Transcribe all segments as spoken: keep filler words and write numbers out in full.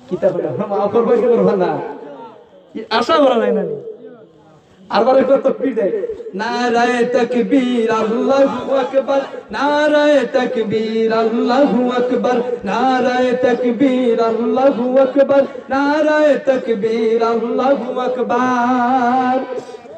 কিতা কইলা? মাফ করবা কি করবা না? কি আশা করা যায় না নি? আরবার একবার তকবীর দেয়। নারায়ে তাকবীর, আল্লাহু আকবার। নারায়ে তাকবীর, আল্লাহু আকবার। নারায়ে তাকবীর, আল্লাহু আকবার। নারায়ে তাকবীর, আল্লাহু আকবার।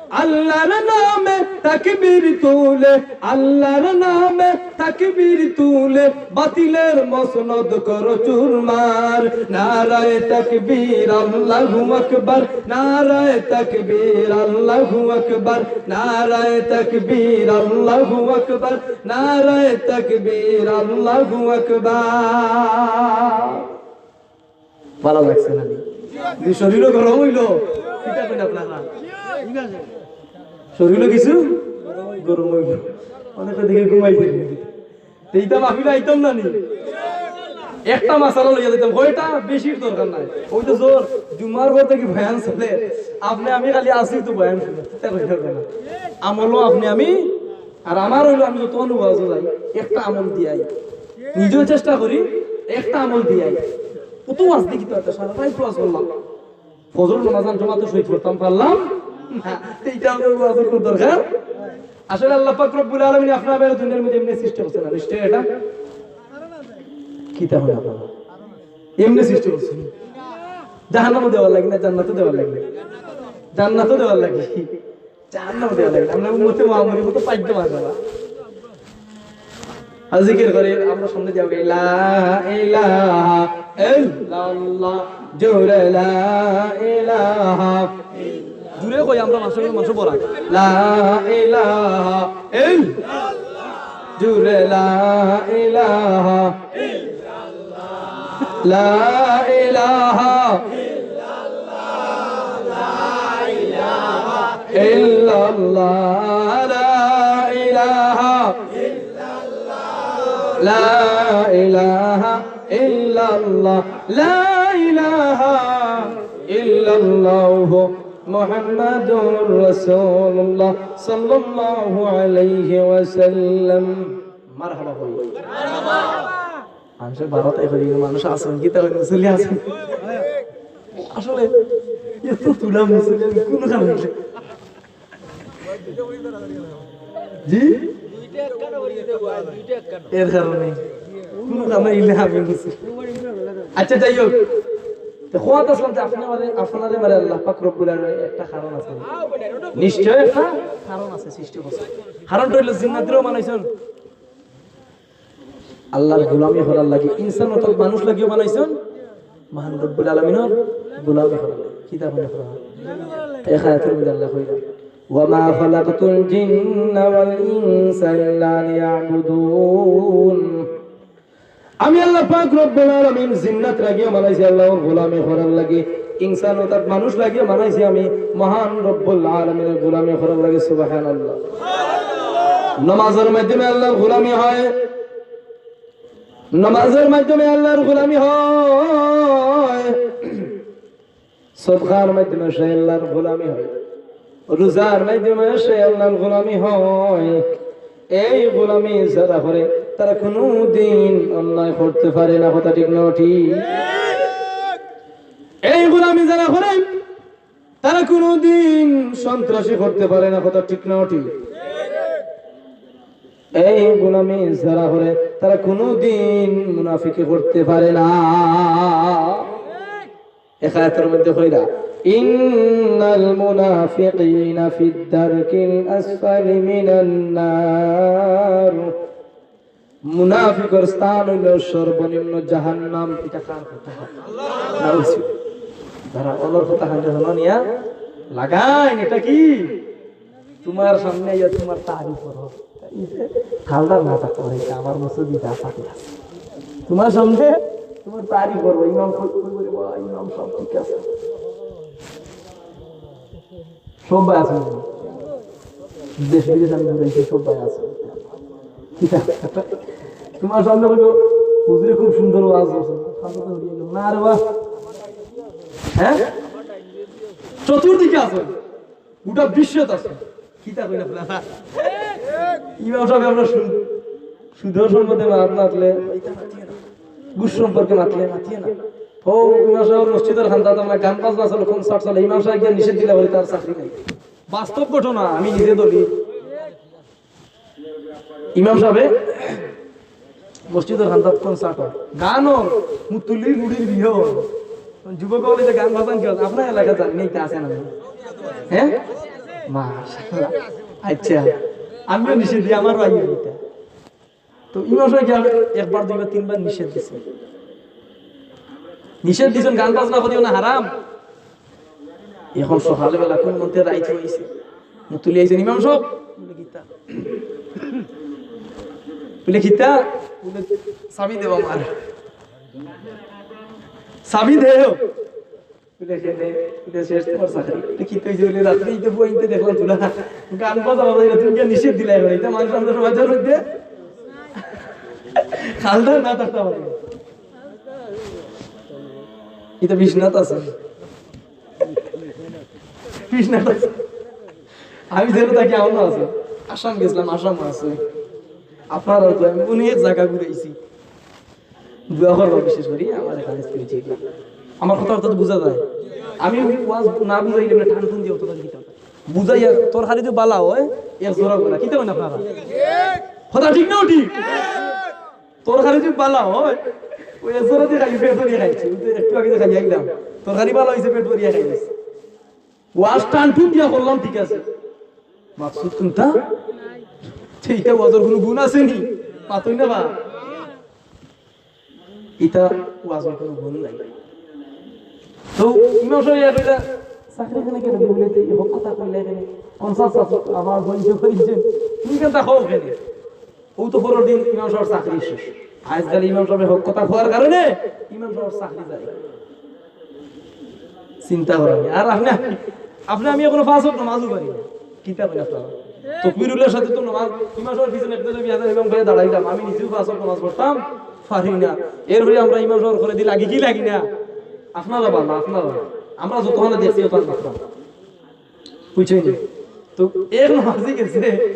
আল্লাহর নামে তাকবীর তুলে, আল্লাহর নামে তাকবীর তুলে, বাতিলের মসনদ করো চুরমার। নারায়ে তাকবীর, আল্লাহু আকবার। নারায়ে তাকবীর, আল্লাহু আকবার। নারায়ে তাকবীর, আল্লাহু আকবার। নারায়ে তাকবীর, আল্লাহু আকবার। ভালা লাগছে না নি? যে শরীরও গরম অইলো, কিতা কইন আপনারা? শরীরও কিছু গরম অইলো। অনেকে দেখি ঘুমাই দিল। তো ইতা মাহফিলে আইতাম না নি? একটা মাসালা লইয়া দিতাম, কয়টা বেশির দরকার নাই। ওই তো জোর, জুমার পর থাকি বয়ান চলে। আপনে আমি খালি আসি তো বয়ান শুনি। কিতা কইন আপনারা? আমলও আপনে আমি আর আমার অইলো, আমি যতখান ওয়াজও যাই, একটা আমল দিয়া আই। নিজেও চেষ্টা করি, একটা আমল দিয়া আই। অত ওয়াজ দেখি তো একটা সারা রাইত ওয়াজ করলাম। ফজর নামাজ আন জমাতে শহীদ করতাম পারলাম না। এইটা আমরার ওয়াজর কোনো দরকার? আসলে আল্লাহ পাক রব্বুল আলামিন আপনার বেলা দুনিয়ার মধ্যে এমনি সৃষ্টি করছে না, নিশ্চয় এটা কিতা হয় আপনারা? এমনি সৃষ্টি করছে। জাহান্নামও দেওয়ার লাগি না, জান্নাতও দেওয়ার লাগি না। জান্নাতও দেওয়ার লাগি। জাহান্নাম দেওয়া লাগে। আমরা উম্মতে মুহাম্মদীর মতো পাইতে পারবো না। আর জিকির করি, আমরা সামনে যাবো, লা ইলাহা ইল্লাল্লাহ, জোরে লা ইলাহা। জোরে কই আমরা মাসে মাসে বলা। লা ইলাহা ইল্লাল্লাহ, জোরে লা ইলাহা। লা ইলাহা ইল্লাল্লাহ, লা ইলাহা ইল্লাল্লাহ, লা ইলাহা ইল্লাল্লাহ, লা ইলাহা ইল্লাল্লাহু মুহাম্মাদুর রাসূলুল্লাহ সাল্লাল্লাহু আলাইহি ওয়াসাল্লাম। মারহাবা কই। মানুষের ভারত এখন মানুষ আছেন, কিতা কইন, মুসল্লি আছেন। আসলে এত তুলা মুসল্লি আমি কোন কারণে? জি? এর কারণে। কোন কারণে ইলে আমি মুসল্লি। আচ্ছা, যাই হোক। তো খোয়াত আসলাম যে আপনারে, আপনারে মারে আল্লাহ পাক রব্বুল আলামিন একটা কারণ আছে। নিশ্চয় একটা কারণ আছে সৃষ্টি করছে। কারণটা হইলো জিন্নাতরেও বানাইছেন আল্লাহর গোলামি করার লাগি, ইনসান অর্থাৎ মানুষ লাগিও বানাইছেন, মহান রব্বুল আলামিনর গোলামি করার লাগি। কিতা মনে করা? এক আয়াতের মধ্যে আল্লাহ কইলা, "ওয়া মা খালাকতুল জিন্না ওয়াল ইনসা ইল্লা লিয়াবুদুন।" আমি আল্লাহ পাক রব্বুল আলামিন জিন্নাত লাগিও বানাইছি আল্লাহর গোলামি করার লাগি, ইনসান অর্থাৎ মানুষ লাগিও বানাইছি আমি মহান রব্বুল আলামিনের গোলামি করার লাগি। সুবহানাল্লাহ। নামাজের মাধ্যমে আল্লাহর গোলামি হয়, নামাজের মাধ্যমে আল্লাহর গোলামি হয়, সদকার মাধ্যমে সে আল্লাহর গোলামি হয়, রোজার মাধ্যমে সে আল্লাহর গোলামি হয়। এই গোলামি যারা করে, তারা কোনোদিন অন্যায় করতে পারে না, কথা ঠিক না ঠিক? এই গোলামি যারা করে, তারা কোনোদিন সন্ত্রাসী করতে পারে না, কথা ঠিক না ঠিক? এই গোলামি যারা করে, তারা কোনোদিন মুনাফিকি করতে পারে না। এক আয়াতের মধ্যে কইরা, "ইন্নাল মুনাফিকিনা ফিদ দারকিল আসফালি মিনান নার।" মুনাফিকর স্থান হইল সর্বনিম্ন জাহান্নাম। এটা কার কথা? নাউজুবিল্লাহ। যারা ওনার কথা হাতে হলো নিয়া লাগাইন, এটা কি? তোমার সামনে আইয়া তোমার তারিফ করো। ঠান্ডা না থাকতে পারে, এটা আমার মুসল্লি যা পাকে আছে। তোমার সামনে তোমার তারিফ করবো, ইমাম কই, কই বলে, "বাহ, ইমাম সব ঠিক আছে।" সব ভাই আছে। দেশ বিদেশ আমি ঘুরে এসে সব ভাই আছে। ঠিক আছে। তোমার সামনে বলবো, "হুজুরে খুব সুন্দর ওয়াজ করছে।" সামনে তো হয়ে গেল। না রে বাহ। হ্যাঁ? চতুর্দিকে আছে। গোটা বিশ্বত আছে। কিতা কইলা আপনারা? ইমাম সাহেব আমরা শুন-, সুদের সম্পর্কে মাত মাতলে, ঘুষ সম্পর্কে মাতলে, মাতিয়ে না। ও, ইমাম সাহেব মসজিদর কান্দাত আমরা গান বাজনা চলে, concert চলে, ইমাম সাহেব গিয়া নিষেধ দিলা বলে তার চাকরি নাই। বাস্তব ঘটনা, আমি নিজে ধরি। ইমাম সাহেব মসজিদর কান্দাত concert অর, গান অর, মুতল্লির বুড়ির বিয়া অর। যুবক অকলে যে গান বাজান কি অর? আপনার এলাকাত জানি না, ইতা আছে না? হ্যাঁ, মাশাআল্লাহ। আচ্ছা, আমিও নিষেধ দিই, আমার ভাই ইতা। তো ইমাম সাহেব গিয়া একবার, দুইবার, তিনবার নিষেধ দিছে। নিষেধ দিছইন, গান বাজনা করিও না, হারাম। এখন সকালবেলা কোন মন্ত্রে রাইত অইছে, মুতল্লি আইছইন, "ইমাম সাহেব।" বলে, "কিতা?" বলে, "কিতা?" বলে, "চাবি দেও আমার, চাবি দেও।" বলে, "কেনে?" বলে, "শেষ তুমার চাকরি।" বলে, "কিতা অইছে?" বলে, "রাত্রে ইতা বুয়াইন্তে দেখলাম তুলা গান বাজা বাজাইরা, তুমি গিয়া নিষেধ দিলায়, ইতা মানুষ আমরা সমাজর মধ্যে খালদার না থাকতে পারে।" ইতা বিশ্বনাথ আছে, বিশ্বনাথ আছে। আমি যেন থাকি, এখনো আছে। আসাম গেছিলাম, আসাম আছে। আপনারা তো, আমি অনেক জাগা ঘুরাইছি। দোয়া করবা বিশেষ করি আমার এখানে স্পিরিচুয়াল। আমার কথা অর্থ বুঝা যায়। আমি ওয়াজ না বুঝাইলে মানে টান টুন দিয়া অতটা দিতাম। বুঝাইয়া তরকারি যদি বালা অয়, এক জোড়া করে। কিতা কইন আপনারা? কথা ঠিক না ঠিক? তরকারি যদি বালা অয়, ওই এক জোড়া দিয়া খালি পেট ভরিয়া খাইছি। ওই তো একটু আগে যে খালি আইলাম। তরকারি বালা অইছে, পেট ভরিয়া খাইছি। ওয়াজ টান টুন দিয়া করলাম, ঠিক আছে। মাকসুদ কুনটা? ইটা ওয়াজর কুনু গুণ আছে নি? মাতইন না বা? ইটা ওয়াজর কুনু গুণ নাই। তো ইমাম সাহেব ইয়া কইলা, "চাকরি কেনে গেলে?" বলে, "তো এই হক কথা কইলে কেনে? পঞ্চাশ বছর আমার বন্ধু কইছে, তুমি কেনটা কও কেনে?" ও তো পরের দিন ইমাম সাহেবর চাকরি শেষ। আজকাল ইমাম সাহেব হক কথা কওয়ার কারণে ইমাম সাহেবর চাকরি যায়। চিন্তা করেন। আর আপনি, আপনি আমি এখনো পাঁচ ওয়াক্ত নামাজও পারি না। কিতা কইন আপনারা? তকবিরুল্লাহর সাথে তো নামাজ, ইমাম সাহেবর পিছনে একটা যদি আজান এবং ভাইয়া দাঁড়াইলাম, আমি নিজেও পাঁচ ওয়াক্ত নামাজ পড়তাম পারি না। এরপরে আমরা ইমাম সাহেবর করে দিই, লাগি কি লাগি না? আপনারা ভালা, আপনারা ভালা। আমরা যতখানে দেখছি, অতখানে দেখতাম। বুঝছইন নি? তো এক নামাজি গেছে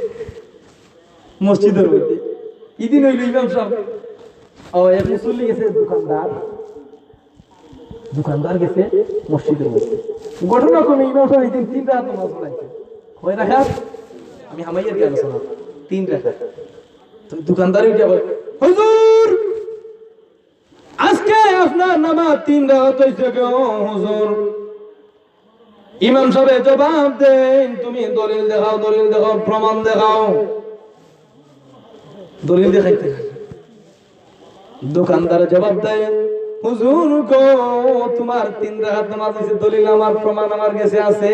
মসজিদর মধ্যে। ইদিন অইলো ইমাম সাহেব, ও, এক মুসল্লি গেছে দোকানদার, দোকানদার গেছে মসজিদর মধ্যে। ঘটনাক্রমে ইমাম সাহেব ইদিন তিন রাকাত নামাজ পড়াইছে। কয় রাকাত? আমি হামাইয়ার কি আলোচনা? তিন রাকাত। তো দোকানদারে উঠে বলে, "হুজুর, আজকে আপনার নামাজ তিন রাকাত অইছে কেনে হুজুর?" ইমাম সাহেবে জবাব দেইন, "তুমি দলিল দেখাও, দলিল দেখাও, প্রমাণ দেখাও।" দলিল দেখাইতে। দোকানদারে জবাব দেয়, "হুজুর গো, তুমার তিন রাকাত নামাজ অইছে, দলিল আমার, প্রমাণ আমার গেছে আছে।"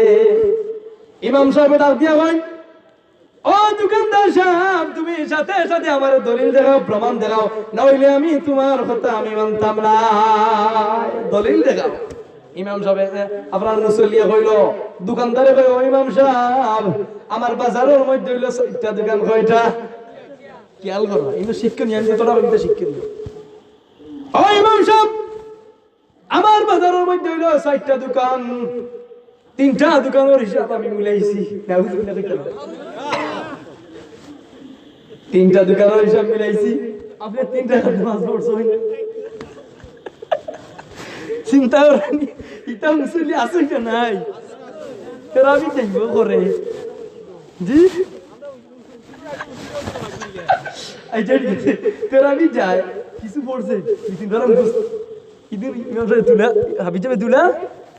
ইমাম সাহেবে ডাক দিয়া কইন, "ও দোকানদার সাব, তুমি সাথে সাথে আমারে দলিল দেখাও, প্রমাণ দেখাও, না অইলে আমি তুমার কথা আমি মানতাম না। দলিল দেখাও।" ইমাম সাহেব, এ, আপনার মুসল্লিয়ে কইলো, দোকানদারে কয়, "ও ইমাম সাহেব, আমার বাজারর মধ্যে অইলো চাইরটা দোকান।" কয়টা? খেয়াল করো, ইনো শিক্ষণীয়, আমি যতটা পারি শিক্ষণীয়। "ও ইমাম সাহেব, আমার বাজারর মধ্যে অইলো চাইরটা দোকান, তিনটা দোকানর হিসাব আমি মিলাইছি।" নাউজুবিল্লাহ। তিনটা দোকানর হিসাব মিলাইছি, আপনে তিন রাকাত নামাজ পড়ছইন। চিন্তা করইন, ইতা মুসল্লি আছে না নাই? তারাবি যাইবো করে। জি? আচ্ছা, ঠিক আছে। তারাবি যায়, কিছু পড়ছে, দুই তিন ধরন বুঝ-, ইদিন ইমাম সাহেব তুলা, হাফিজ সাহেব তুলা,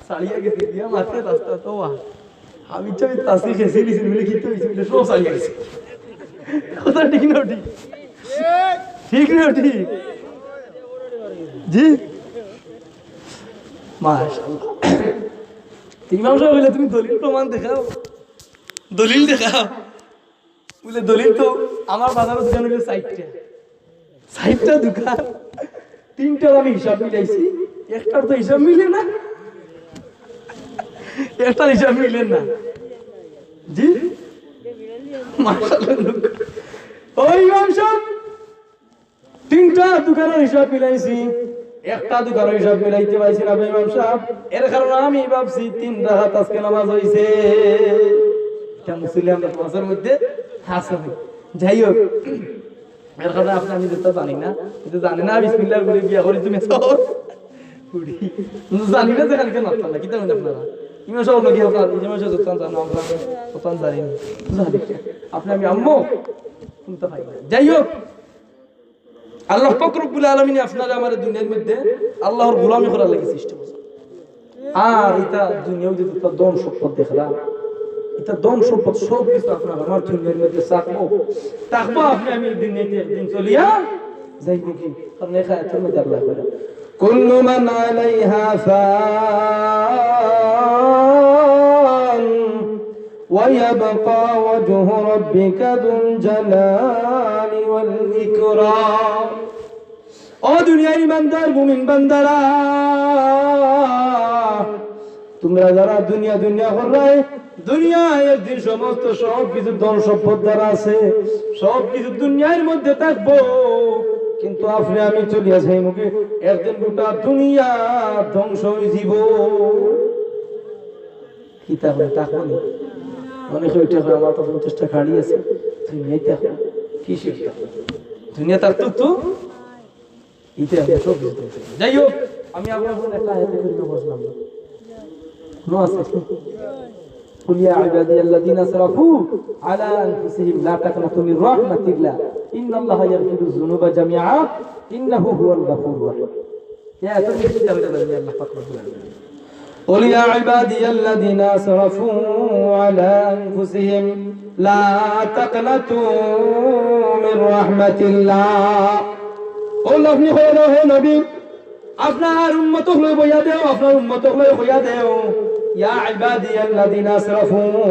ছাড়িয়া গেছে, দিয়া মারছে রাস্তা তো ওয়া। হাফিজ সাহেব তাসি খেয়েছে, নিচে মিলে কিনতে হয়েছে, মিলে সব ছাড়িয়া গেছে। কথা ঠিক না ঠিক? ঠিক না ঠিক? জি? মাশাআল্লাহ। ইমাম সাহেব বলে, "তুমি দলিল প্রমাণ দেখাও, দলিল দেখাও।" বলে, "দলিল তো আমার বাজারর দোকান অইলো চাইরটা, চাইরটা দোকান, তিনটার আমি হিসাব মিলাইছি, একটার তো হিসাব মিলে না, একটার হিসাব মিলে না।" জি, মাশাআল্লাহ। "ও ইমাম সাহেব, তিনটা দোকানর হিসাব মিলাইছি, একটা দোকানর হিসাব মিলাইতে পারছি না ইমাম সাহেব, এর কারণে আমি ভাবছি তিন রাকাত আজকে নামাজ অইছে।" ইটা মুসল্লি আমরার সমাজর মধ্যে আছে। যাই হোক, এর কারণে আপনে আমি যেটা জানি না, কিন্তু জানি না, বিসমিল্লাহ করি বিয়া করি তুমি তো। জানি না যে খালি কেন আপনারা, কিতা বলেন আপনারা? ইমাম সাহেব লোক আপনারা, ইমাম সাহেব যতক্ষণ জানো, আমরা ততক্ষণ জানি না। জানি না। আপনি আমি আম্মু? শুনতে পাই না। যাই হোক, আল্লাহ পাক রব্বুল আলামিন আপনারে আমারে দুনিয়ার মধ্যে আল্লাহর গোলামি করার লাগি সৃষ্টি করছে। আর ইতা দুনিয়াও যদি তার ধন সম্পদ দেখরা, ইতা ধন সম্পদ সব কিছু আপনার আমার দুনিয়ার মধ্যে থাকবো, থাকবো, আপনি আমি দুনিয়াতে একদিন চলিয়া যাইব কি? কারণ এই আয়াতের মধ্যে আল্লাহ বলেন, كل من عليها فان ويبقى وجه ربك ذو الجلال والإكرام। ও দুনিয়ার ইমানদার মুমিন বান্দারা, তোমরা যারা দুনিয়া দুনিয়া কররায়, দুনিয়ায় একদিন সমস্ত সব কিছু ধন সম্পদ যারা আছে, সব কিছু দুনিয়ার মধ্যে থাকবো, কিন্তু আপনি আমি চলিয়া যাইমু কি? একদিন গোটা দুনিয়া ধ্বংস হয়ে যাব। কিতা কয়, থাকবো নি? অনেকে ওইটা কয়, আমার তো পঞ্চাশটা গাড়ি আছে, দুনিয়ায় থাকবো। কিসের থাকবো? দুনিয়া থাকতো তো, ইতে আমি সব কিছু থাকতো। যাই হোক, আমি আপনার সামনে একটা আয়াতে করিমা বলছিলাম না। নো আছে। قل يا عبادي الذين أسرفوا على أنفسهم لا تقنطوا من رحمة الله إن الله يغفر الذنوب جميعا إنه هو الغفور الرحيم। ইয়া, এত নিশ্চিত আমি জানি আল্লাহ পাক রব্বুল আলামিন। قل يا عبادي الذين أسرفوا على أنفسهم لا تقنطوا من رحمة الله। ও আপনি কইয়া দেও, হে নবী, আপনার উম্মত অকলরে কইয়া দেও, আপনার উম্মত অকলরে কইয়া দেও, ইয়া ইবাদিয়াল্লাযীনা আসরাফু,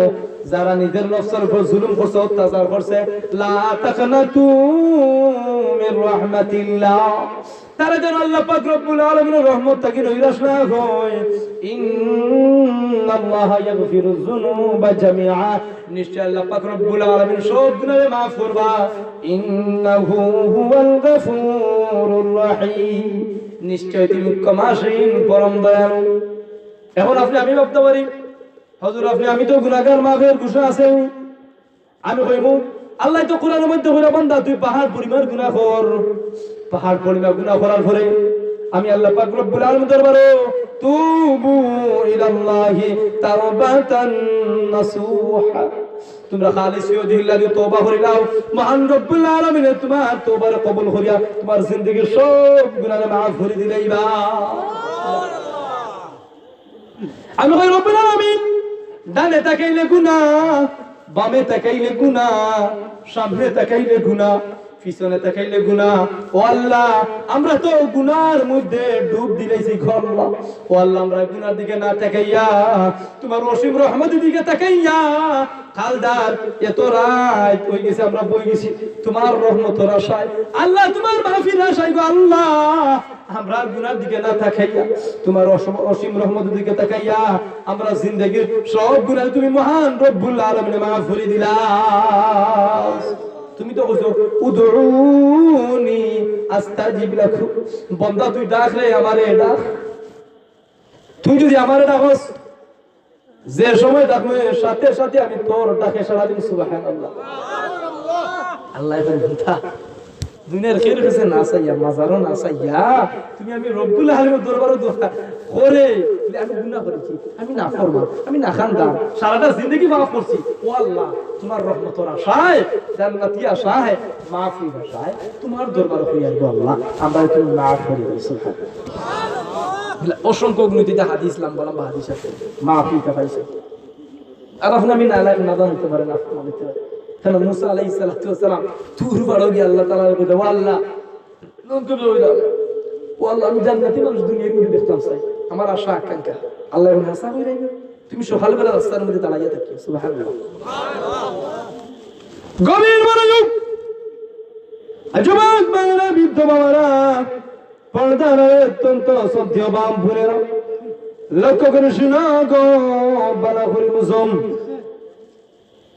যারা নিজের নফসর উপর জুলুম করছে, অত্যাচার করছে, লা তাকনাতু মির রাহমাতিল্লাহ, তারা যেন আল্লাহ পাক রব্বুল আলামিনের রহমত থাকি নৈরাশ না হয়। ইন্নাল্লাহা ইয়াগফিরুয যুনুবা জামিআ, নিশ্চয় আল্লাহ পাক রব্বুল আলামিন সব গুনাহ মাফ করবা। ইন্নাহু হুয়াল গাফুরুর রাহিম, নিশ্চয় তিনি ক্ষমাশীল, পরম দয়ালু। এখন আপনি আমি ভাবতে পারি, হুজুর, আপনি আমি তো গুনাহগার, মাফের ঘোষণা আছে। আমি কইমু, আল্লাহ তো কোরআনের মধ্যে কইরা, বান্দা, তুই পাহাড় পরিমাণ গুনাহ কর। পাহাড় পরিমাণ গুনাহ করার পরে আমি আল্লাহ পাক রব্বুল আলামিন দরবারে, তুবু ইলাল্লাহি তাওবাতান নাসুহা, তোমরা খালিস ওয়াজহিল্লাহি তওবা করিলাও, মহান রব্বুল আলামিনে তোমার তওবার কবুল করিয়া তোমার জিন্দেগির সব গুনাহ মাফ করি দিলাইবা। আমি কই, রব্বুল আলামিন, ডানে তাকাইলে গুনাহ, বামে তাকাইলে গুনাহ, সামনে তাকাইলে গুনাহ, পিছনে তাকাইলে গুনাহ। ও আল্লাহ, আমরা তো গুনার মধ্যে ডুব দিলাইছি গো আল্লাহ। ও আল্লাহ, আমরা গুনার দিকে না তাকাইয়া, তোমার অসীম রহমতের দিকে তাকাইয়া, কালদার এত রাইত অই গেছে, আমরা বই গেছি তোমার রহমতর আশায়। আল্লাহ, তোমার মাফির আশায় গো আল্লাহ। আমরা গুনার দিকে না তাকাইয়া, তোমার অসম-, অসীম রহমতের দিকে তাকাইয়া, আমরা জিন্দেগির সব গুনাহ তুমি মহান রব্বুল আলামিনে মাফ করি দিলা। তুমি তো কইছো, "উদউনি আস্তাজিব লাকুম।" বন্দা, তুই ডাক রে আমারে, ডাক। তুই যদি আমারে ডাকস, যে সময় ডাকবে, সাথে সাথে আমি তোর ডাকে সাড়া দিমু। সুবহানাল্লাহ। আল্লাহ এখন বলতা, দুনিয়ার কেউর কাছে না চাইয়া, মাজারও না চাইয়া, তুমি আমি রব্বুল আলামিনের দরবারে দোয়া করে, বলে, "আমি গুনাহ করেছি, আমি নাফরমান, আমি নাখানদার, সারাটা জিন্দেগি মাফ করছি। ও আল্লাহ, তোমার রহমতর আশায়, জান্নাতি আশায়, মাফির আশায় তোমার দরবারে কইয়ার গো আল্লাহ, আমরা তুমি মাফ করি দিও।" সুবহানাল্লাহ। অসংখ্য গুণিত হাদিস, লম্বা লম্বা হাদিস আছে, মাফি পাইছে। আর এখন আমি নালায়েক, নাদান হইতে পারে, নাফরমান হইতে পারে। কেন মুসা আলাইহিস সালাতু ওয়াস সালাম তুর পাড়াও গিয়া আল্লাহ তাআলারে কইলা, "ও আল্লাহ, লঙ্কা বেরোয় না। ও আল্লাহ, আমি জান্নাতি মানুষ দুনিয়ার মধ্যে দেখতাম চাই। আমার আশা আকাঙ্ক্ষা।" আল্লাহ এখন হাসা হয়ে রইল। তুমি সকালবেলা রাস্তার মধ্যে দাঁড়াইয়া থাকিও। সুবহানাল্লাহ। গভীর মনোযোগ। আর যুবক ভাইরা, বৃদ্ধ বাবারা, পর্দার অত্যন্ত শ্রদ্ধেয় বাপ বোনেরা, লক্ষ্য করে শুনো গো, ভালো করে বুঝুন।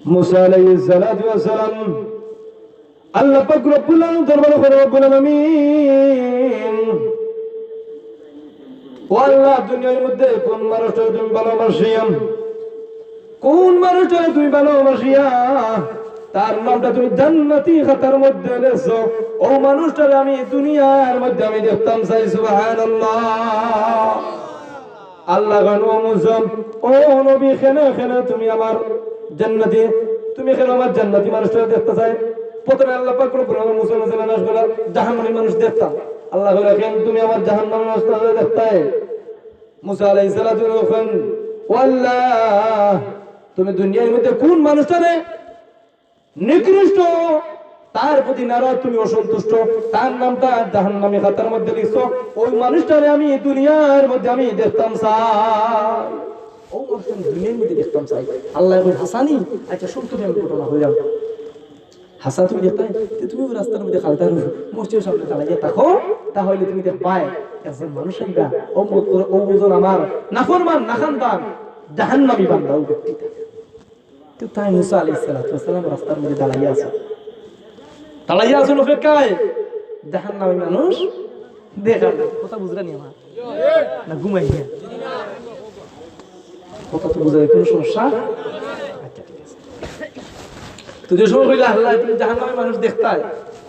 মুসা আলাইহিস সালাতু ওয়াস সালাম আল্লাহ পাক রব্বুল আলামিন দরবারে করে, "রব্বুল আলামিন, ও আল্লাহ, দুনিয়ার মধ্যে কোন মানুষটারে তুমি ভালোবাসিয়াম, কোন মানুষটারে তুমি ভালোবাসিয়া তার নামটা তুমি জান্নাতি খাতার মধ্যে লেখছো, অউ মানুষটারে আমি দুনিয়ার মধ্যে আমি দেখতাম চাই। সুবহানাল্লাহ। আল্লায় কইন, "ও মুসা, ও নবী, কেনে, কেনে তুমি আমার জান্নাতি, তুমি কেনে আমার জান্নাতি মানুষটারে দেখতা চাই?" প্রথমে আল্লাহ পাক রব্বুল আলামিন মুসা আলাইহিস সালাম কইলা, "জাহান্নামী মানুষ দেখতাম।" আল্লায় কইলা, "কেনে তুমি আমার জাহান্নামী মানুষটারে দেখতায়?" মুসা আলাইহিস সালাতু ওয়াস সালাম কইন, "ও আল্লাহ, তুমি দুনিয়ার মধ্যে কুন মানুষটারে নিকৃষ্ট, তার প্রতি নারাজ, তুমি অসন্তুষ্ট, তার নামটা জাহান্নামী খাতার মধ্যে লিখছো, অউ মানুষটারে আমি দুনিয়ার মধ্যে আমি দেখতাম চাই, অউ মানুষটা আমি দুনিয়ার মধ্যে দেখতাম চাই।" আল্লায় কইন, "হাছা নি? আচ্ছা, হুনো তো, আমি ঘটনা কইরাম।" "হাছা তুমি দেখতায়? তে তুমি অউ রাস্তার মধ্যে খালতার মসজিদর সামনে দাঁড়াইয়া থাকো, তাহলে তুমি দেখবায় একজন মানুষ আইবা, অউ মত করে, অউ ওজন আমার নাফরমান, নাখানদার, জাহান্নামী বান্দা, অউ ব্যক্তিটা।" তো তাইন মুসা আলাইহিস সালাতু ওয়াস সালাম রাস্তার মধ্যে দাঁড়াইয়া আছইন, দাঁড়াইয়া আছইন অপেক্ষায়, জাহান্নামী মানুষ দেখার লাগি। কথা বুঝরা নি আমার? না ঘুমাই গিয়া? কথা তো বুঝা যায়, কুনু সমস্যা? আচ্ছা, ঠিক আছে। তো যে সময় কইলা, "আল্লাহ, তুমি জাহান্নামী মানুষ দেখতায়,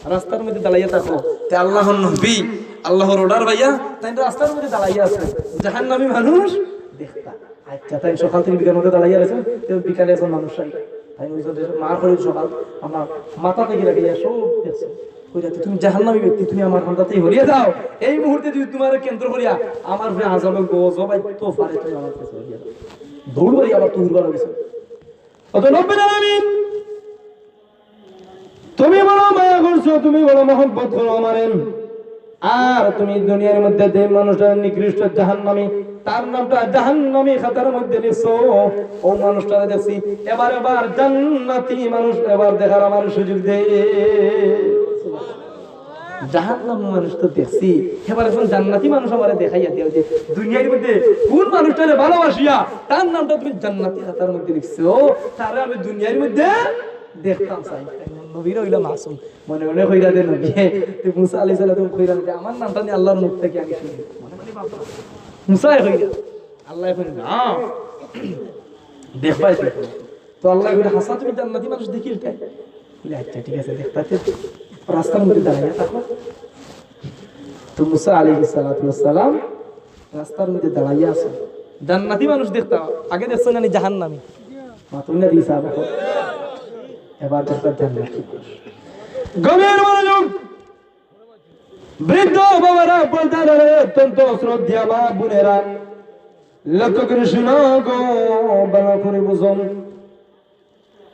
রাস্তার মধ্যে দাঁড়াইয়া থাকো।" তে আল্লাহর নবী, আল্লাহর order পাইয়া, তাইন রাস্তার মধ্যে দাঁড়াইয়া আছইন, জাহান্নামী মানুষ দেখতা। আচ্ছা, তাইন সকাল থাকি বিকাল মধ্যে দাঁড়াইয়া রইছইন, তে বিকালে একজন মানুষ আইলা। তাইন অউ যে মার করি সকাল, আমার মাথা থাকি লাগাইয়া সব দেখছইন। কইরা, "তুমি জাহান্নামী ব্যক্তি, তুমি আমার কান্দাত থাকি হলিয়া যাও। এই মুহূর্তে যদি তুমারে কেন্দ্র করিয়া আমার উপরে আযাবে গজব আইতো পারে, তুমি আমার কাছে হলিয়া যাও।" দৌড় মারি আবার তুহুর বালা গেছে। অত রব্বুল আলামিন, তুমি বড় মায়া করছো, তুমি বড় মহব্বত করো আমারে। আর তুমি দুনিয়ার মধ্যে যে মানুষটা নিকৃষ্ট জাহান্নামী, তার নামটা জাহান্নামী খাতার মধ্যে লিখছো, অউ মানুষটারে দেখছি, এবার, এবার জান্নাতি মানুষ এবার দেখার আমারে সুযোগ দে। জাহান্নামী মানুষ তো দেখছি, এবার একজন জান্নাতি মানুষ আমারে দেখাইয়া দেও যে দুনিয়ার মধ্যে কুন মানুষটারে ভালোবাসিয়া তার নামটা তুমি জান্নাতি খাতার মধ্যে লিখছো, তারে আমি দুনিয়ার মধ্যে দেখতাম চাই। নবীরা অইলা মাসুম, মনে মনে কইরা দে নবী, তে মুসা আলাইহিস সালাতু কইরা দে, "আমার নামটা নি আল্লাহর মুখ থাকি আমি শুনি।" মনে মনে ভাবলাম, মুসায় কইরা, আল্লায় কইরা, "না, দেখবায় তো।" তো আল্লায় কইরা, "হাছা তুমি জান্নাতি মানুষ দেখিলতায়?" বলে, "আচ্ছা, ঠিক আছে, দেখতাম।" রাস্তার মধ্যে দাঁড়াইয়া থাকো। তো মুসা আলাইহিস সালাতু ওয়াস সালাম রাস্তার মধ্যে দাঁড়াইয়া আছইন। জান্নাতি মানুষ দেখতা, আগে দেখছইন না নি জাহান্নামী? মাতুন না দিস আবার। এবার দেখতা জান্নাতি মানুষ। গভীর মনোযোগ। বৃদ্ধ বাবারা, পর্দার আড়ালে অত্যন্ত শ্রদ্ধা মা বোনেরা, লক্ষ্য করি শুনো গো, ভালা করি বুঝো।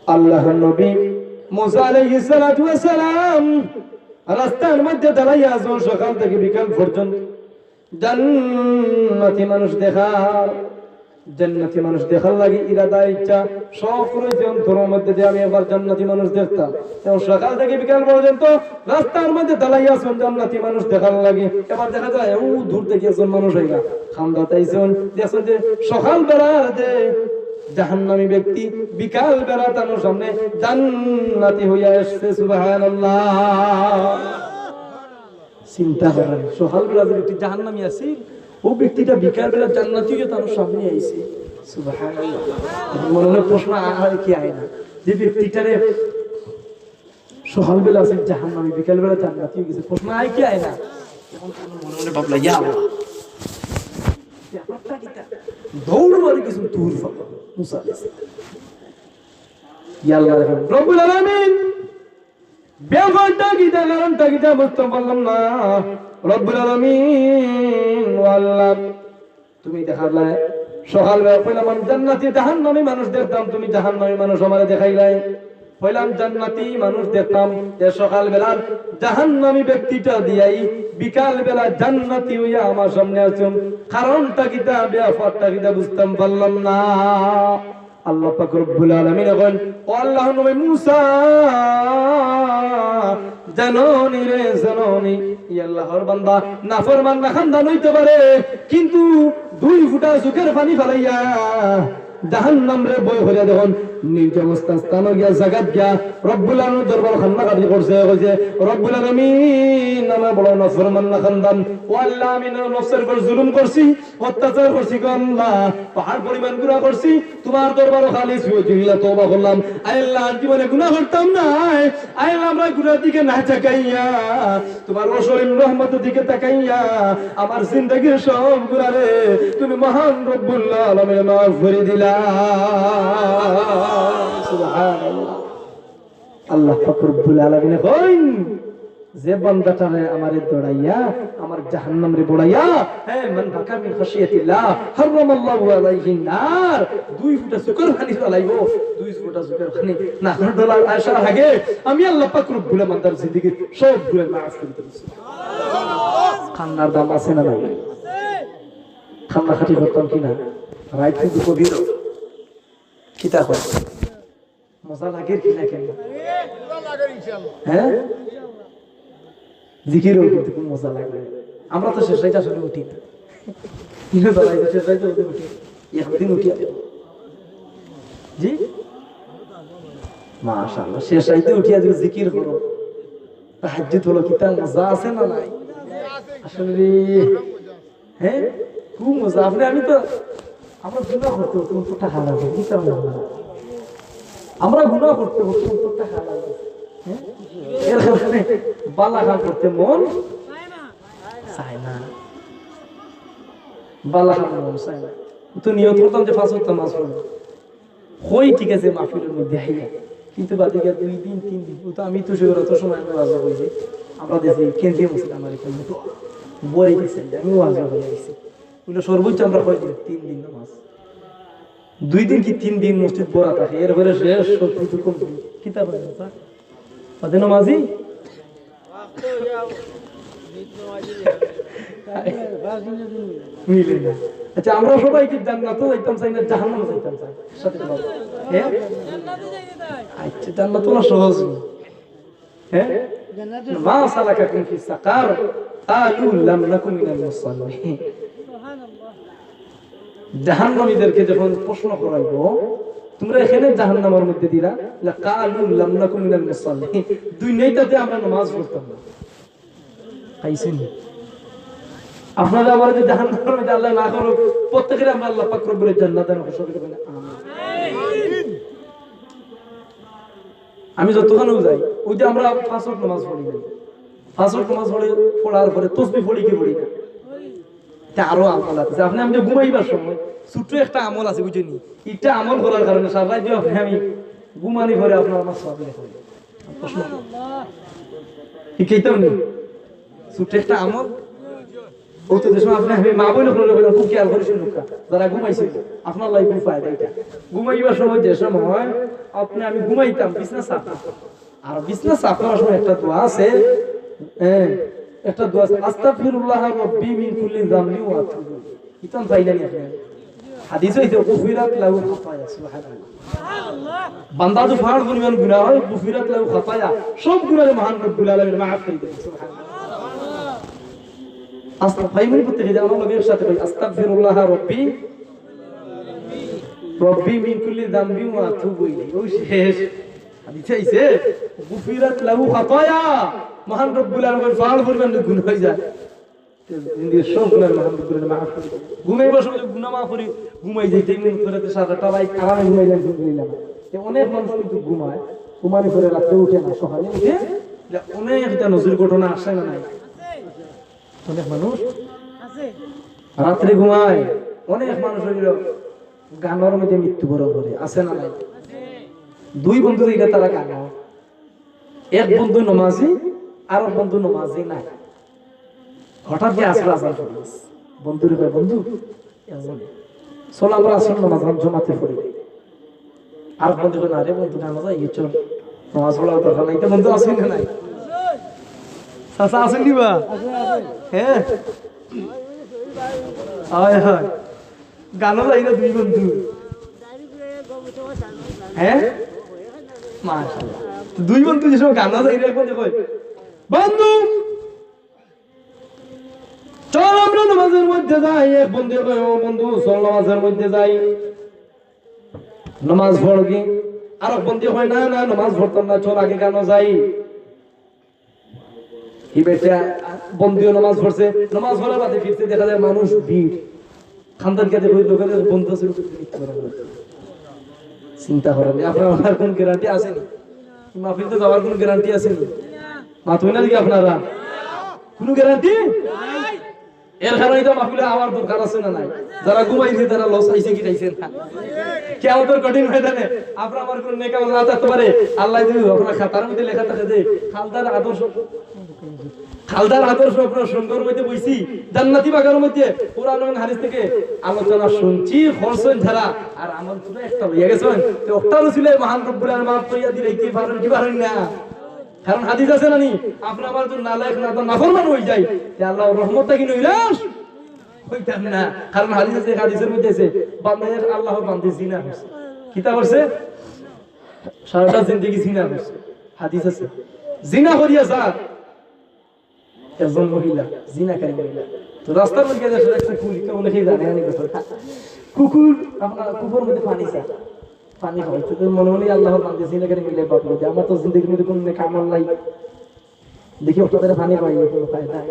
আল্লাহর নবী মুসা আলাইহিস সালাতু ওয়াস সালাম রাস্তার মধ্যে দাঁড়াইয়া আছইন সকাল থাকি বিকাল পর্যন্ত। জান্নাতি মানুষ দেখার, জান্নাতি মানুষ দেখার লাগি ইরাদা, ইচ্ছা, শখ রইছে অন্তরর মধ্যে যে আমি এবার জান্নাতি মানুষ দেখতাম। এবং সকাল থাকি বিকাল পর্যন্ত রাস্তার মধ্যে দাঁড়াইয়া আছইন জান্নাতি মানুষ দেখার লাগি। এবার দেখা যায়, অউ দূর থাকি একজন মানুষ আইলা, কান্দাত আইছইন, দেখছইন যে সকাল বেলার যে জাহান্নামী ব্যক্তি, বিকাল বেলা তান সামনে জান্নাতি হইয়া আসছে। সুবহানাল্লাহ। চিন্তা করেন, সকাল বেলা যে ব্যক্তি জাহান্নামী আছিল, অউ ব্যক্তিটা বিকাল বেলা জান্নাতি হইয়া তান সামনে আইছে। সুবহানাল্লাহ। এখন মনে মনে প্রশ্ন আয় কি আয় না, যে ব্যক্তিটারে সকালবেলা আছে জাহান্নামী, বিকালবেলা জান্নাতি হয়ে গেছে। প্রশ্ন আয় কি আয় না? এখন তার মনে মনে ভাবলা, "ইয়া আল্লাহ, ব্যাপারটা কিতা?" দৌড় মারি গেছইন তুর পাড়ো, মুসা আলাইহিস সালাম। ইয়া আল্লাহ, রব্বুল আলামিন, ব্যাপারটা কিতা, কারণটা কিতা বুঝতাম পারলাম না। রব্বুল আলামিন, ও আল্লাহ, তুমি দেখাইলায়, সকালবেলা কইলাম আমি জান্নাতি জাহান্নামী মানুষ দেখতাম, তুমি জাহান্নামী মানুষ আমারে দেখাইলায়। কইলাম জান্নাতি মানুষ দেখতাম, এ সকালবেলার জাহান্নামী ব্যক্তিটা দিয়াই বিকালবেলা জান্নাতি হইয়া আমার সামনে আছইন। কারণটা কিতা, ব্যাপারটা কিতা বুঝতাম পারলাম না। আল্লাহ পাক রব্বুল আলামিন কইন, "ও আল্লাহর নবী মুসা, জানো নি রে, জানো নি, ই আল্লাহর বান্দা নাফরমান নাখান্দান অইতে পারে, কিন্তু দুই ফুটা চউখর পানি ফালাইয়া জাহান্নামরে ভয় করিয়া দেখইন, নিজ অবস্থান স্থানো গিয়া, জাগাত গিয়া রব্বুল আলামিনর দরবারো কান্নাকাটি করছে, কইছে, "রব্বুল আলামিন, আমি বড় নাফরমান, নাখান্দান। ও আল্লাহ, আমি নফসর উপর জুলুম করছি, অত্যাচার করছি গো আল্লাহ, পাহাড় পরিমাণ গুনাহ করছি, তুমার দরবারো খালিস ওজিহিল্লাহ তওবা করলাম। আয় আল্লাহ, আর জীবনে গুনাহ করতাম নায়। আয় আল্লাহ, আমরারে গুনাহর দিকে না তাকাইয়া, তুমার অসীম রহমতর দিকে তাকাইয়া আমার জিন্দেগির সব গুনারে তুমি মহান রব্বুল আলামিনে মাফ করি দিলা।" সুবহানাল্লাহ। আল্লাহ পাক রব্বুল আলামিনে কইন, "যে বান্দাটারে আমারে দৌড়াইয়া, আমার জাহান্নামরে বড়াইয়া, হে, মান বাকা মিন খাশিয়াতিল্লাহ, হারামাল্লাহু আলাইহিন নার।" দুই ফুটা চউখর পানি ফালাইবো, দুই ফুটা চউখর পানি নাকর ডলার আসার আগে আমি আল্লাহ পাক রব্বুল আলামিন তার জিন্দেগির সব গুনাহ মাফ করি দিছি। কান্নার দাম আছে না নাই? কান্নাকাটি করতাম কি না? রাইত কিন্তু গভীর। কিতা কয়? মজা লাগের কি লাগে না? হ্যাঁ? জিকিরও কিন্তু খুব মজা লাগে। আমরা তো শেষ রাইতে আসলে উঠি না। কিন্তু তারা এই শেষ রাইতে উঠে উঠি। একদিন উঠিয়া দেব। জি? মাশাআল্লাহ। শেষ রাইতে উঠিয়া যদি জিকির করো, তাহাজ্জুদ হলো, কিতা মজা আছে না নাই? আসলে রে, হ্যাঁ? খুব মজা। আপনে, আমি তো, আমরা গুনাহ করতে করতে অন্তরটা হালাল করে দিতাম না আমরা। আমরা গুনাহ করতে করতে অন্তরটা হালাল করে। হ্যাঁ? এর কারণে বালা কাম করতে মন চায় না। বালা কাম মন চায় না। তো নিয়ত করতাম যে পাঁচ ওয়াক্ত নামাজ পড়বো। কই ঠিক আছে মাহফিলর মধ্যে আইয়া, কিন্তু বাদে গিয়া দুই দিন, তিন দিন, ও তো আমি তো সে অত সময় আমি ওয়াজ করি যে আমরা দেশে কেন্দ্রীয় মসজিদ আমার এখানে তো বড় গেছে, আমি ওয়াজ করি আইছি। বলে সর্বোচ্চ আমরা কয়দিন? তিন দিন নামাজ। দুই দিন কি তিন দিন মসজিদ ভরা থাকে, এরপরে শেষ সব কিছু কমপ্লিট। কিতা বলেন স্যার? বাদে নামাজি? মিলে না। আচ্ছা, আমরা সবাই কি জান্নাতও যাইতাম চাই না জাহান্নামও যাইতাম চাই? সাথে বলো। হ্যাঁ? আচ্ছা, জান্নাত তো না সহজ। হ্যাঁ? মা সালাকাকুম ফি সাকার? ক্বালু লাম নাকু মিনাল মুসাল্লিন। জাহান্নামীদেরকে যখন প্রশ্ন করা অইবো, "তুমরা এখানে জাহান্নামর মধ্যে দিলা?" লা ক্বালু লাম নাকু মিনাল মুসাল্লিন। দুনিয়াটাতে আমরা নামাজ পড়তাম না। পাইছেন? আপনারা আবার যে জাহান্নামর মধ্যে আল্লাহ না করুক, প্রত্যেকের আমরা আল্লাহ পাক রব্বুল জান্নাত দান করুক। সকলে বলেন, "আমিন।" আমি যতখানেও যাই, ওই যে আমরা পাঁচ ওয়াক্ত নামাজ পড়ি না, পাঁচ ওয়াক্ত নামাজ পড়ে, পড়ার পরে তসবি পড়ি কি পড়ি না? এটা আরো আমল আছে। আপনে, আপনে ঘুমাইবার সময় ছোট্ট একটা আমল আছে, বুঝছেন নি? এটা আমল করার কারণে সারা রাত আপনে আমি ঘুমানি পরে আপনার আমার সব লেখা অইবো। প্রশ্ন কি? শিখাইতাম নি? ছোট্ট একটা আমল। ও তো যে সময় আপনে আমি মা বোন হকলরে কইলাম, খুব খেয়াল করি হুনউক্কা। যারা ঘুমাইছে, আপনার লাগি খুব ফায়দা এটা। ঘুমাইবার সময় যে সময় আপনে আমি ঘুমাইতাম, বিছনা সাফ করতাম। আর বিছনা সাফ করার সময় একটা দোয়া আছে, হ্যাঁ, একটা দোয়া আছে, "আস্তাগফিরুল্লাহ রাব্বি মিন কুল্লি যামবি ওয়া আতুবু ইলাইহি।" ইতান পাইলানি আপনে? হাদিস অইছে, "গুফিরাত লাহু খাতায়া।" সুবহানাল্লাহ। বান্দা তো ফাড় পরিমাণ গুনাহ অয়, "গুফিরাত লাহু খাতায়া", সব গুনাহ মহান রব্বুল আলামিন মাফ করি দেন। সুবহানাল্লাহ। আস্তা-, ভাই মনে করতে গেলে আমার লগে একসাথে কই, "আস্তাগফিরুল্লাহ রাব্বি, রাব্বি মিন কুল্লি যামবি ওয়া আতুবু ইলাইহি।" ও শেষ। হাদিসে আইছে, "গুফিরাত লাহু খাতায়া।" মহান রব্বুল আলামিন ফাড় পরিমাণ গুনাহ অই যায়। জিন্দেগির সব গুনাহ মহান রব্বুল আলামিন মাফ করি দেন। ঘুমাইবার সময় গুনাহ মাফ করি, ঘুমাই যাইতে মন করে তো সারাটা রাইত আরামে ঘুমাইলাম, ঘুমাইলাম। তো অনেক মানুষ কিন্তু ঘুমায়, ঘুমানি পরে রাত্রে উঠে না, সকালে উঠে, অনেক এটা নজির ঘটনা আছে না নাই? অনেক মানুষ রাত্রে ঘুমায়, অনেক মানুষ অইলো গানর মধ্যে মৃত্যুবরণ করে, আছে না নাই? দুই বন্ধু দেখি তারা গান, এক বন্ধু নমাজি, আর এক বন্ধু নমাজি নাই। হঠাৎ গিয়া আসর আজান শুরু অইছে। বন্ধুরে কয়, "বন্ধু, আজান, চল আমরা আসর নামাজ জমাতে পড়ি।" আর বন্ধু কয়, "না রে বন্ধু, না, না, এই চল, নামাজ পড়ার দরকার নাই।" তো বন্ধু আছইন না নাই? চাচা আছইন নি বা? হ্যাঁ? হয়, হয়। গানও যাই না দুই বন্ধু। হ্যাঁ? মাশাআল্লাহ। তো দুই বন্ধু যে সময় গানও যাই না, এক বন্ধু কয়, "বন্ধু, চল আমরা নামাজের মধ্যে যাই।" এক বন্ধু কয়, "ও বন্ধু, চল নামাজের মধ্যে যাই।" নমাজ পড়গি। আর এক বন্দি কয়, "না, না, নমাজ পড়তাম না, চল আগে গানো যাই।" ই বেটা বন্দিও নমাজ পড়ছে, নমাজ পড়ার বাদে ফিরছে, দেখা যায় মানুষ ভিড়। খান্দান কাটে কই, লোকের বন্ধু আছে, লোকের ভিড় করে। চিন্তা করেন, আপনার আমার কোন গ্যারান্টি আছে নি? মাহফিল তো যাওয়ার কোন গ্যারান্টি আছে নি? মাতবেন না নাকি আপনারা? কোনো গ্যারান্টি? এর কারণে তো মাহফিলে আমার দরকার আছে না নাই? যারা ঘুমাইছে, তারা লস খাইছে কি খাইছে না? কিয়ামতের কঠিন ময়দানে আপনার আমার কোনো নেক আমল না থাকতে পারে। আল্লাহ যদি আপনার খাতার মধ্যে লেখা থাকে যে খালদার আদর্শ, খালদার আদর্শ আপনার সঙ্গের মধ্যে বইছি, জান্নাতি বাগানের মধ্যে কোরআন এবং হাদিস থেকে আলোচনা শুনছি, করছেন যারা, আর আমল শুধু একটা লইয়া গেছেন, তো একটা রসিলে মহান রব্বুল আলামিন মাফ করিয়া দিলে কি পারেন, কি পারেন না? কারণ হাদিস আছে না নি, আপনি আমার জন্য নালায়েক না, নাফরমান হয়ে যাই, তে আল্লাহর রহমত থাকি নৈরাশ হইতাম না। কারণ হাদিস আছে, হাদিসের মধ্যে আছে, বান্দা এক আল্লাহর বান্দি জিনা করছে। কিতা করছে? সারাটা জিন্দেগি জিনা করছে। হাদিস আছে, জিনা করিয়া যার একজন মহিলা, জিনাকারী মহিলা। তো রাস্তার মধ্যে গেছে একটা কুকুর, কেউ অনেকেই জানে, অনেক ব্যাপার। কুকুর, আপনার কুকুর মধ্যে পানি চায়, পানি খাওয়াইতে। তো মনে মনে আল্লাহর বান্দি জিনাকারী মহিলা বাপ বলে, "আমার তো জিন্দেগির মধ্যে কোনো নেক আমল নাই, দেখি ওটা তারা পানি খাওয়াই, কোনো ফায়দা।"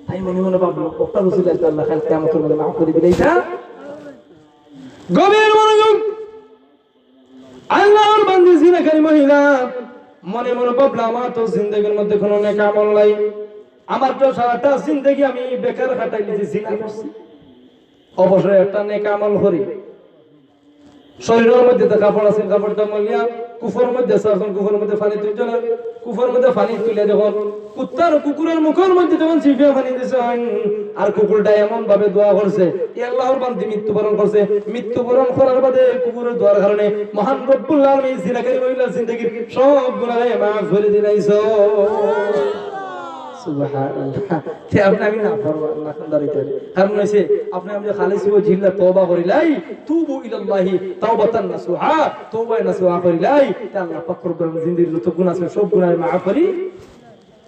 তাই মনে মনে ভাবলো, "ওটা রসিলে তো আল্লাহ কাল কিয়ামতের মধ্যে মাফ করে দিলে এটা।" গভীর মনোযোগ। আল্লাহর বান্দি জিনাকারী মহিলা মনে মনে ভাবলো, "আমার তো জিন্দেগির মধ্যে কোনো নেক আমল নাই, আমার তো সারাটা জিন্দেগি আমি বেকার কাটাই দিছি, জিনা করছি, অবশ্যই একটা নেক আমল করি।" শরীরের মধ্যে তো কাপড় আছে, কাপড়টা মলিয়া কুফর মধ্যে আছে, এখন কুফর মধ্যে পানি তুলতে না, কুফর মধ্যে পানি তুলে যখন কুত্তার কুকুরের মুখের মধ্যে যখন চিপিয়া পানি দিছে, আর কুকুরটা এমন ভাবে দোয়া করছে, এই আল্লাহর বান্দি মৃত্যুবরণ করছে, মৃত্যুবরণ করার বাদে কুকুরের দোয়ার কারণে মহান রব্বুল আলামিন জিনাকারী মহিলার জিন্দেগির সব গুনাহ মাফ করে দিলাইছো। সুবহানাল্লাহ। তে আপনি আমি না পারবো, না খান্দার হইতে পারে। কারণ হইছে, আপনি আমি খালিস ওয়াজহিল্লাহ তওবা করিলাই, তুবু ইলাল্লাহি তাওবাতান নাসুহা, তওবায়ে নাসুহা করিলাই, তে আল্লাহ পাক রব্বুল আলামিন জিন্দেগির যত গুনাহ আছে, সব গুনাহ মাফ করি।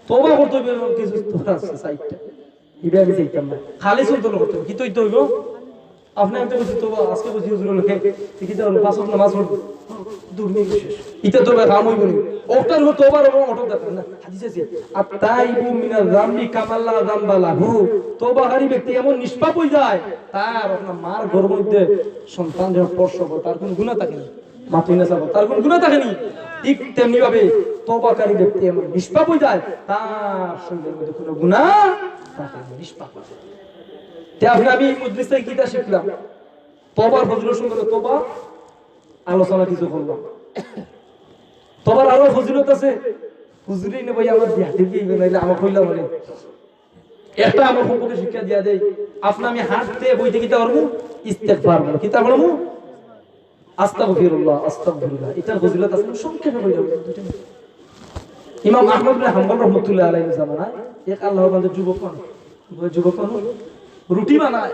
তওবা করতে হবে, কিছু তওবা আছে, সাইডটা। ইটা আমি চাইতাম না। খালিস অন্তর করতে হবে। কি তো ইতে হইব? আপনি আমি তো বলছি, "তওবা, আজকে বুঝি হুজুর লোকে, দেখি তো আর পাঁচ ওয়াক্ত নামাজ পড়বো।" দুর্নীতি শেষ। ইটা তো ভাই কাম হইব নি। ওটার উপর তওবার উপর অটল থাকবেন না। হাদিস আছে, "আত-তাইবু মিনাজ জামবি কামাল্লা জামবা লাহু।" তওবাকারী ব্যক্তি এমন নিষ্পাপ হয়ে যায়, তার আপনার মার গর্ভের মধ্যে সন্তান যখন প্রসব হয়, তার কোনো গুনাহ থাকে না। মাতই না চাবো, তার কোনো গুনাহ থাকে নি। ঠিক তেমনি ভাবে তওবাকারী ব্যক্তি এমন নিষ্পাপ হয়ে যায়, তার শরীরের মধ্যে কোনো গুনাহ থাকে না, নিষ্পাপ হয়ে যায়। তে আপনি আমি এই মজলিস থেকে কিতা শিখলাম? তওবার ফজিলত সম্পর্কে তওবা আলোচনা কিছু করলাম। তওবার আরো ফজিলত আছে। হুজুরে নে ভাই আমার বিয়াতে দিয়ে নাইলে আমার কইলাম মানে। একটা আমার সম্পর্কে শিক্ষা দিয়া দেই। আপনি আমি হাঁটতে বইতে কিতা পারবো? ইস্তেগফার বলবো। কিতা বলবো? আস্তাগফিরুল্লাহ, আস্তাগফিরুল্লাহ। এটার ফজিলত আছে, সংক্ষেপে বলে যাবো। ইমাম আহমদ বিন হাম্বল রহমতুল্লাহ আলাইহির জামানায় এক আল্লাহর বান্দা যুবক মানুষ, যুবক মানুষ রুটি বানায়,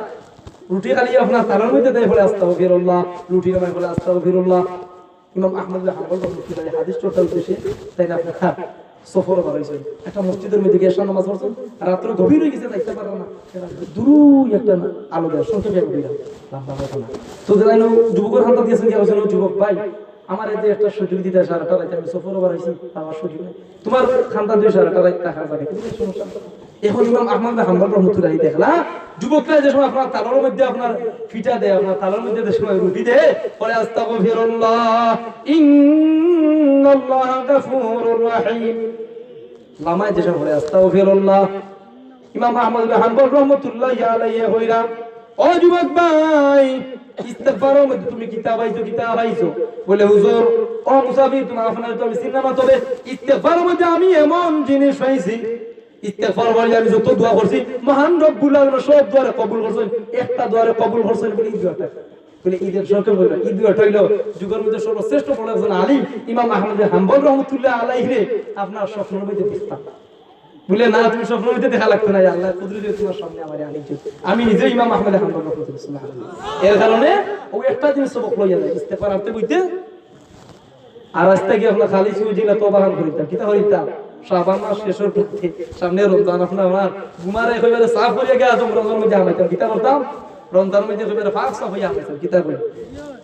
রুটি খালি আপনার তালার মধ্যে দেয়, বলে আস্তাগফিরুল্লাহ, রুটি বানায়, বলে আস্তাগফিরুল্লাহ। ইমাম আহমদ বিন হাম্বল রহমতুল্লাহ আলাইহি হাদিস চর্চার উদ্দেশ্যে তাই না আপনার সফর বার হয়েছে, একটা মসজিদের মধ্যে গিয়ে এশার নামাজ পড়ছেন, রাত্র গভীর হয়ে গেছে, যাইতে পারলো না, দূরই একটা আলো দেয়, সংক্ষেপে আমি বললাম, লম্বা কথা না। তো যাই হোক, যুবকের হাতে দিয়েছেন কি, বলছেন, "ও যুবক ভাই, আমার এই যে একটা সুযোগ দিতে, সারাটা রাইতে আমি সফরও বাড়াইছি, আমার সুযোগ নেই, তোমার খান্তা দিয়ে সারাটা রাইত থাকা যাবে, কিন্তু সমস্যা নেই।" এখন ইমাম আহমদ বিন হাম্বল রহমতুল্লাহ দেখলা, যুবকরা যে সময় আপনার তালার মধ্যে আপনার ফিটা দেয়, আপনার তালার মধ্যে যে সময় রুটি দেয়, পরে আস্তাগফিরুল্লাহ, ইন্নাল্লাহা গাফুরুর রাহিম। লামায় যে সময় পড়ে আস্তাগফিরুল্লাহ, ইমাম আহমদ বিন হাম্বল রহমতুল্লাহ আলাইহি কইরা, "ও যুবক ভাই, ইস্তেগফারের মধ্যে তুমি কিতা পাইছো, কিতা পাইছো?" বলে, "হুজুর, ও মুসাফির, তোমার আপনার তো আমি চিনলাম না, তবে ইস্তেগফারের মধ্যে আমি এমন জিনিস পাইছি, ইস্তেগফার বলে আমি যত দোয়া করছি, মহান রব্বুল আলামিন সব দোয়ারে কবুল করছেন, একটা দোয়ারে কবুল করছেন বলে এই দোয়াটা।" বলে, "ঈদের সঙ্গে বলবে, এই দোয়াটা হইলো যুগের মধ্যে সর্বশ্রেষ্ঠ বড় একজন আলিম ইমাম আহমদ বিন হাম্বল রহমতুল্লাহ আলাইহিরে আপনার স্বপ্নের মধ্যে দেখতাম।" বলে, "না, তুমি স্বপ্নের মধ্যে দেখা লাগতো না, আল্লাহ কুদরতে তোমার সামনে আমার আনিছো, আমি নিজে ইমাম আহমদ হাম্বল রহমতুল্লাহ।" এর কারণে ও একটা জিনিস সবক লইয়া যায়, ইস্তেগফার আনতে বইতে। আর আজ থেকে আপনার খালি সুযোগ দিলে তওবা হান করিতাম, কিতা করিতাম? শাবান মাস শেষের পথে, সামনে রমজান, আপনার আমার ঘুমারে একেবারে সাফ করিয়া গিয়া আদম রমজান মধ্যে হামাইতাম, কিতা করতাম? রমজানর মধ্যে কইবা, "পাক সাফ অইয়া আইছইন, কিতা কই?"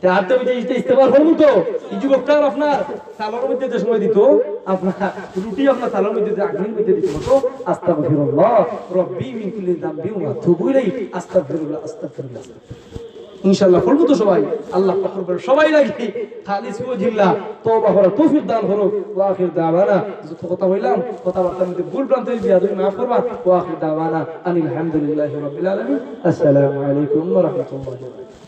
তে আটটা বাজে ইস্তে-, ইস্তেগফার করমু তো, এই যুবকটার আপনার থালর মধ্যে যে সময় দিত, আপনার রুটি আপনার থালর মধ্যে যে আগুনের মধ্যে দিত, তো, "আস্তাগফিরুল্লাহ, রব্বি মিন কুল্লি যামবি ওয়া আতুবু ইলাইহি, আস্তাগফিরুল্লাহ, আস্তাগফিরুল্লাহ।" ইনশাআল্লাহ, করমু তো সবাই। আল্লাহ পাক রব্বুল সবাই লাগি, খালিস ওয়াজহিল্লাহ, তওবা করার তৌফিক দান করো। ওয়া আখির দাওয়ানা, যত কথা কইলাম, কথাবার্তার মধ্যে ভুল ভ্রান্তি অইলে বেয়াদবি মাফ করবা। ওয়া আখির দাওয়ানা আনিল হামদুলিল্লাহি রাব্বিল আলামিন। আসসালামু আলাইকুম ওয়া রাহমাতুল্লাহি ওয়া বারাকাতুহু।